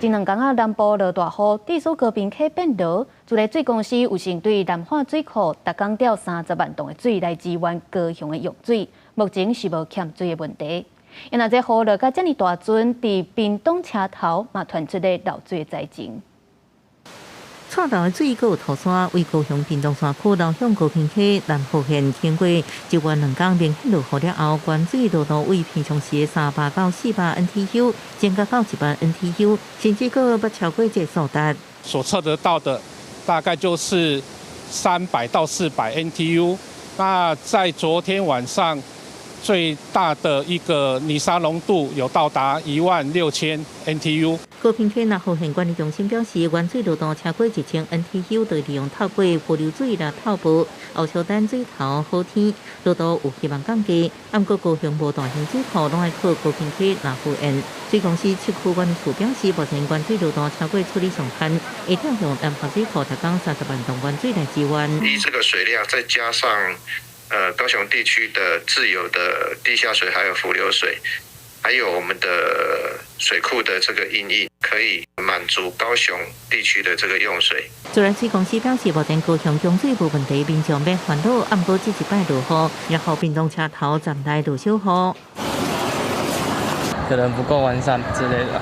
這兩工仔南部落大雨，致使高屏溪變濁，自來水公司有先對南化水庫逐工調30萬噸的水來支援高雄的用水，目前是無欠水的問題。因為這雨落甲遮爾大陣，佇屏東車頭嘛傳出咧漏水的災情。蔡流的水閣有塗沙，為高雄屏東山區流向高屏溪南湖縣，經過一月2工明顯落雨了後，原水濃度為平常時的300到400 NTU，增加到1萬 NTU，甚至閣捌超過這數值。所測得到的大概就是300到400 NTU。那在昨天晚上，最大的一個泥沙濃度有到達16,000 NTU。高屏溪南湖縣管理中心表示，原水濃度超過1000 NTU，就利用透過伏流水來透報，後續等水頭好天，濃度有希望降低。毋過高雄無大型水庫，攏愛靠高屏溪南湖縣水公司七區管理處表示，目前原水濃度超過處理上限，會調用南化水庫逐工30萬噸原水來支援。以這個水量，再加上高雄地區的自有的地下水，還有伏流水，還有我們的水庫的這個營運，可以滿足高雄地區的這個用水。自來水公司表示，目前高雄供水無問題，民眾免煩惱。毋過這一擺落雨，然後屏東車頭站內落小雨，可能不夠完善之類的，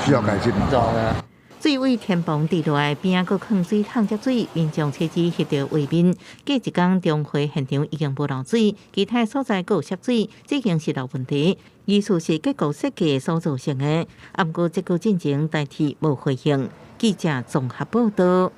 需要改進嗎？水位天崩地落來，邊仔閣囥水桶接水，民眾車子翕著畫面。過一工中會現場已經無漏水，其他所在閣有涉水，這已經是老問題。疑似是結構設計所造成的，毋過這個進前代替無回應。記者綜合報道。